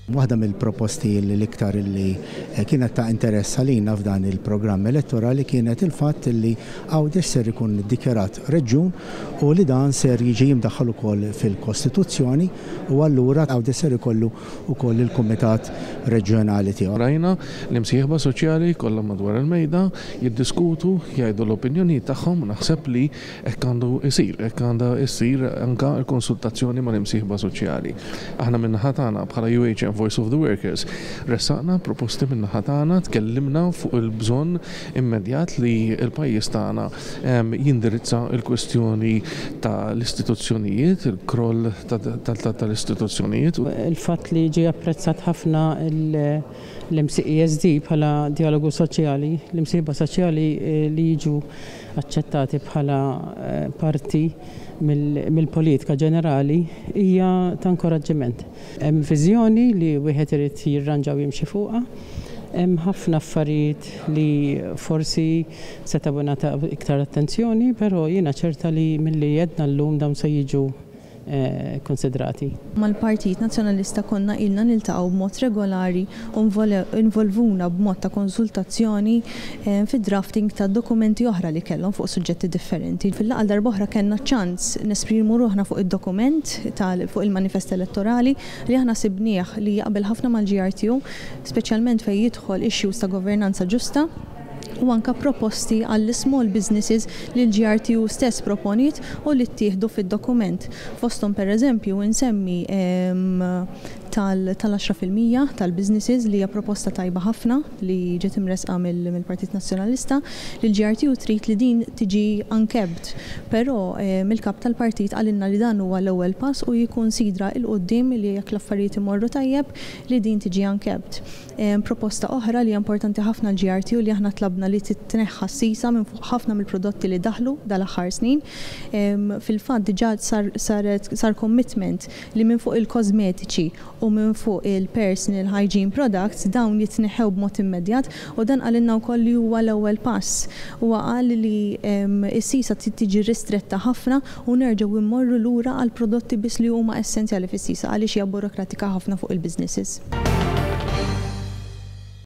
Waħda mill-proposti li l-iktar li kienet ta' interess għalina f'dan il-programm elettorali kienet il-fatt li Għawdex ser ikun iddikjarat reġjun u li dan ser jiġi jimdaħħal ukoll fil-Kostituzzjoni u allura Għawdex ser ikollu wkoll il-kumitat reġjonali tiegħu. Rajna l-imsieħba soċjali kollha madwar il-mejda jiddiskutu, jgħidu l-opinjonijiet tagħhom u naħseb li Hekk għandu jsir, hekk għandha ssir anke l-konsultazzjoni mal-imsieħba soċjali. Aħna min-naħa tagħna bħala UHM Voice of the Workers ressaqna proposti min-naħa tagħna, tkellimna fuq il-bżonn immedjat li l-pajjiż tagħna jindirizza l-kwestjoni tal-istituzzjonijiet, il-kroll tal-istituzzjonijiet. Il-fatt li ġie apprezzat ħafna l-MCESD bħala djalogu soċjali, l-imsieħba soċjali li jiġu aċċettati bħala parti mill-politika ġenerali hija ta' inkoraġġiment. Hemm viżjoni li wieħed irid jirranġa u jimxi fuqha. Hemm ħafna affarijiet li forsi setgħu ingħataw iktar attenzjoni, però jiena ċerta li milli għedna llum dawn se jiġu kkunsidrati. Mal-Partit Nazzjonalista konna ilna niltaqgħu b'mod regolari u involvuna b'mod ta' konsultazzjoni fid-drafting ta' dokumenti oħra li kellhom fuq suġġetti differenti. Fil-laqgħa għal darb'oħra kellna ċ-ċans nesprimu ruħna fuq id-dokument fuq il-manifest elettorali li aħna sibnieh li jaqbel ħafna mal-GRTU, speċjalment fejn jidħol issues ta' governanza ġusta. u anke proposti għall-small businesses li l-GRTU stess proponiet u li ttieħdu fid-dokument. Fosthom pereżempju insemmi tal-10% tal-businesses li hija proposta tajba ħafna li ġiet imressqa mill-Partit Nazzjonalista li l-GRTU trid li din tiġi uncapped. Però il-Kap tal-Partit qalilna li dan huwa l-ewwel pass u jikkunsidra 'l quddiem li jekk l-affarijiet imorru tajjeb li din tiġi uncapped. Proposta oħra li hija importanti ħafna għall-GRT u li aħna tlabna li titneħħa s-sisa minn fuq ħafna mill-prodotti li daħlu dal-aħħar snin. Fil-fatt diġà sar saret sar commitment li minn fuq il-kożmetiċi u minn fuq il-personal hygiene products dawn jitneħħew b'mod immedjat u dan qalilna wkoll li huwa l-ewwel pass. Huwa qal li s-sisa trid tiġi ristretta ħafna u nerġgħu mmorru lura għall-prodotti biss li huma essenzjali fis-sisa għaliex hija burokratika ħafna fuq il-businesses.